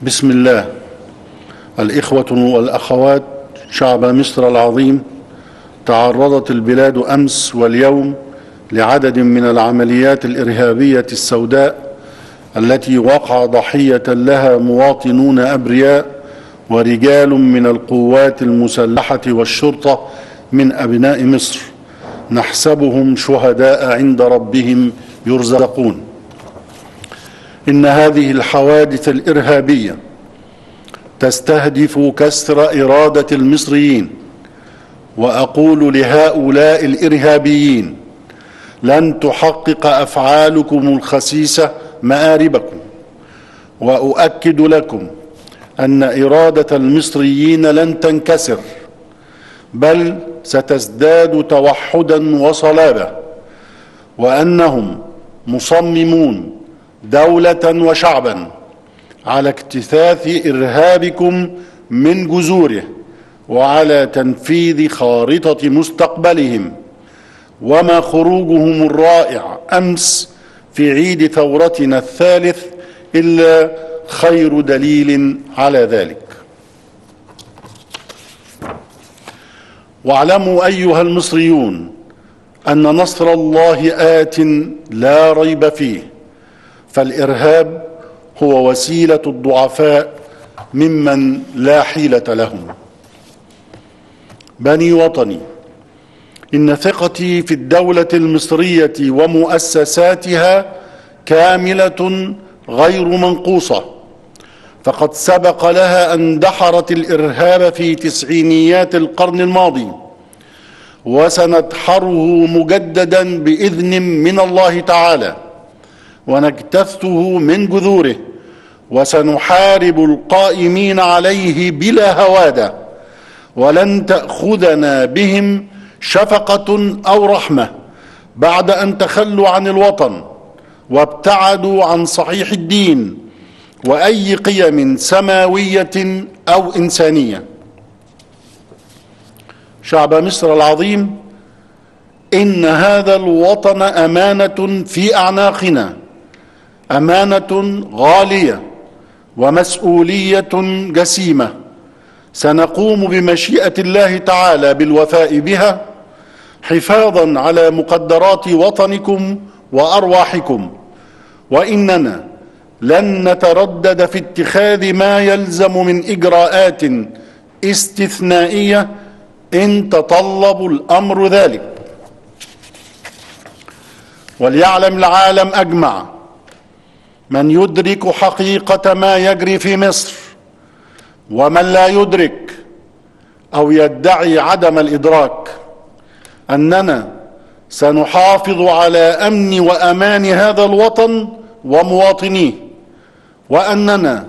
بسم الله. الإخوة والأخوات، شعب مصر العظيم، تعرضت البلاد أمس واليوم لعدد من العمليات الإرهابية السوداء التي وقع ضحية لها مواطنون أبرياء ورجال من القوات المسلحة والشرطة من أبناء مصر، نحسبهم شهداء عند ربهم يرزقون. إن هذه الحوادث الإرهابية تستهدف كسر إرادة المصريين، وأقول لهؤلاء الإرهابيين: لن تحقق أفعالكم الخسيسة مآربكم، وأؤكد لكم أن إرادة المصريين لن تنكسر، بل ستزداد توحدا وصلابة، وأنهم مصممون دولة وشعبا على اجتثاث إرهابكم من جذوره، وعلى تنفيذ خارطة مستقبلهم. وما خروجهم الرائع أمس في عيد ثورتنا الثالث إلا خير دليل على ذلك. واعلموا أيها المصريون أن نصر الله آت لا ريب فيه، فالإرهاب هو وسيلة الضعفاء ممن لا حيلة لهم. بني وطني، إن ثقتي في الدولة المصرية ومؤسساتها كاملة غير منقوصة، فقد سبق لها أن دحرت الإرهاب في تسعينيات القرن الماضي، وسندحره مجددا بإذن من الله تعالى، ونجتثه من جذوره، وسنحارب القائمين عليه بلا هوادة، ولن تأخذنا بهم شفقة أو رحمة بعد أن تخلوا عن الوطن وابتعدوا عن صحيح الدين وأي قيم سماوية أو إنسانية. شعب مصر العظيم، إن هذا الوطن أمانة في أعناقنا، أمانة غالية ومسؤولية جسيمة، سنقوم بمشيئة الله تعالى بالوفاء بها، حفاظا على مقدرات وطنكم وأرواحكم. وإننا لن نتردد في اتخاذ ما يلزم من إجراءات استثنائية إن تطلب الأمر ذلك. وليعلم العالم أجمع من يدرك حقيقة ما يجري في مصر، ومن لا يدرك أو يدعي عدم الإدراك، أننا سنحافظ على أمن وأمان هذا الوطن ومواطنيه، وأننا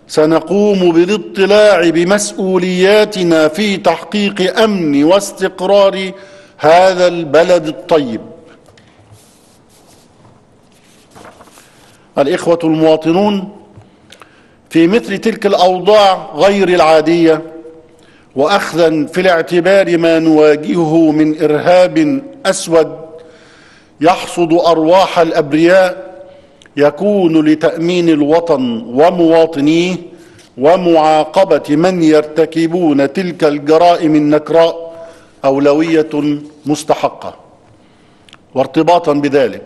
سنقوم بالاطلاع بمسؤولياتنا في تحقيق أمن واستقرار هذا البلد الطيب. الإخوة المواطنون، في مثل تلك الأوضاع غير العادية، وأخذا في الاعتبار ما نواجهه من إرهاب أسود يحصد أرواح الأبرياء، يكون لتأمين الوطن ومواطنيه ومعاقبة من يرتكبون تلك الجرائم النكراء أولوية مستحقة. وارتباطا بذلك،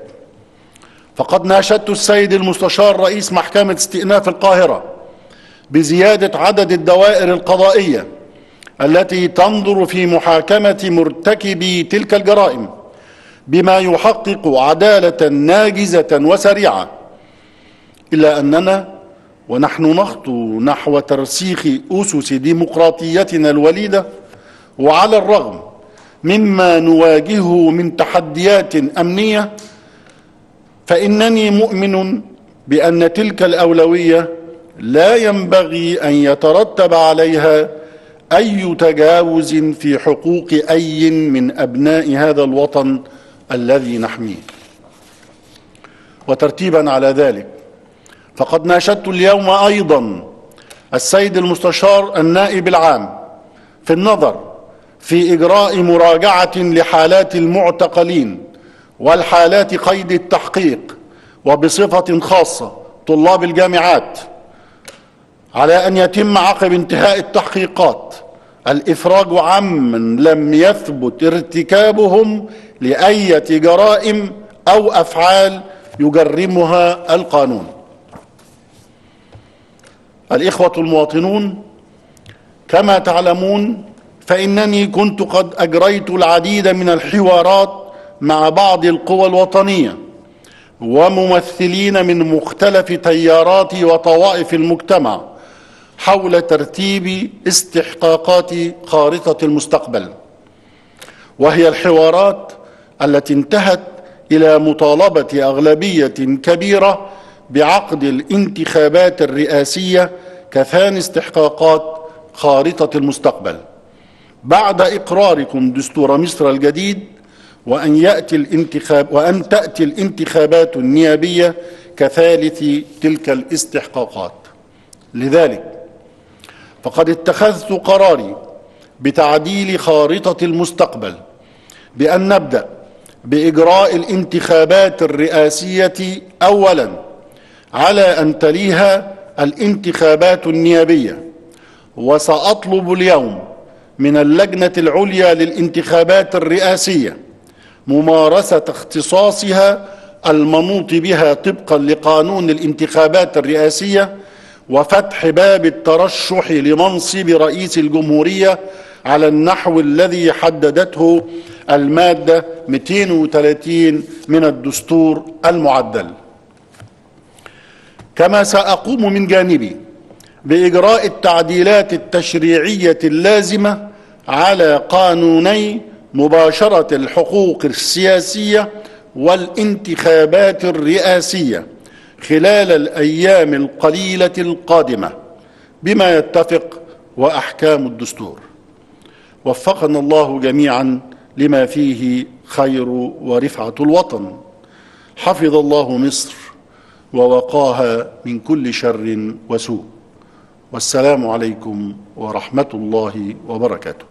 فقد ناشدت السيد المستشار رئيس محكمة استئناف القاهرة بزيادة عدد الدوائر القضائية التي تنظر في محاكمة مرتكبي تلك الجرائم، بما يحقق عدالة ناجزة وسريعة. إلا أننا ونحن نخطو نحو ترسيخ أسس ديمقراطيتنا الوليدة، وعلى الرغم مما نواجهه من تحديات أمنية، فإنني مؤمن بأن تلك الأولوية لا ينبغي أن يترتب عليها أي تجاوز في حقوق أي من أبناء هذا الوطن الذي نحميه. وترتيبا على ذلك، فقد ناشدت اليوم أيضا السيد المستشار النائب العام في النظر في إجراء مراجعة لحالات المعتقلين والحالات قيد التحقيق، وبصفة خاصة طلاب الجامعات، على أن يتم عقب انتهاء التحقيقات الإفراج عمن لم يثبت ارتكابهم لأية جرائم أو أفعال يجرمها القانون. الإخوة المواطنون، كما تعلمون فإنني كنت قد أجريت العديد من الحوارات مع بعض القوى الوطنية وممثلين من مختلف تيارات وطوائف المجتمع حول ترتيب استحقاقات خارطة المستقبل، وهي الحوارات التي انتهت إلى مطالبة أغلبية كبيرة بعقد الانتخابات الرئاسية كثاني استحقاقات خارطة المستقبل بعد إقراركم دستور مصر الجديد، وأن تأتي الانتخابات النيابية كثالث تلك الاستحقاقات. لذلك فقد اتخذت قراري بتعديل خارطة المستقبل بأن نبدأ بإجراء الانتخابات الرئاسية أولا، على أن تليها الانتخابات النيابية. وسأطلب اليوم من اللجنة العليا للانتخابات الرئاسية ممارسة اختصاصها المنوط بها طبقا لقانون الانتخابات الرئاسية، وفتح باب الترشح لمنصب رئيس الجمهورية على النحو الذي حددته المادة 230 من الدستور المعدل. كما سأقوم من جانبي بإجراء التعديلات التشريعية اللازمة على قانوني مباشرة الحقوق السياسية والانتخابات الرئاسية خلال الأيام القليلة القادمة بما يتفق وأحكام الدستور. وفقنا الله جميعا لما فيه خير ورفعة الوطن. حفظ الله مصر ووقاها من كل شر وسوء. والسلام عليكم ورحمة الله وبركاته.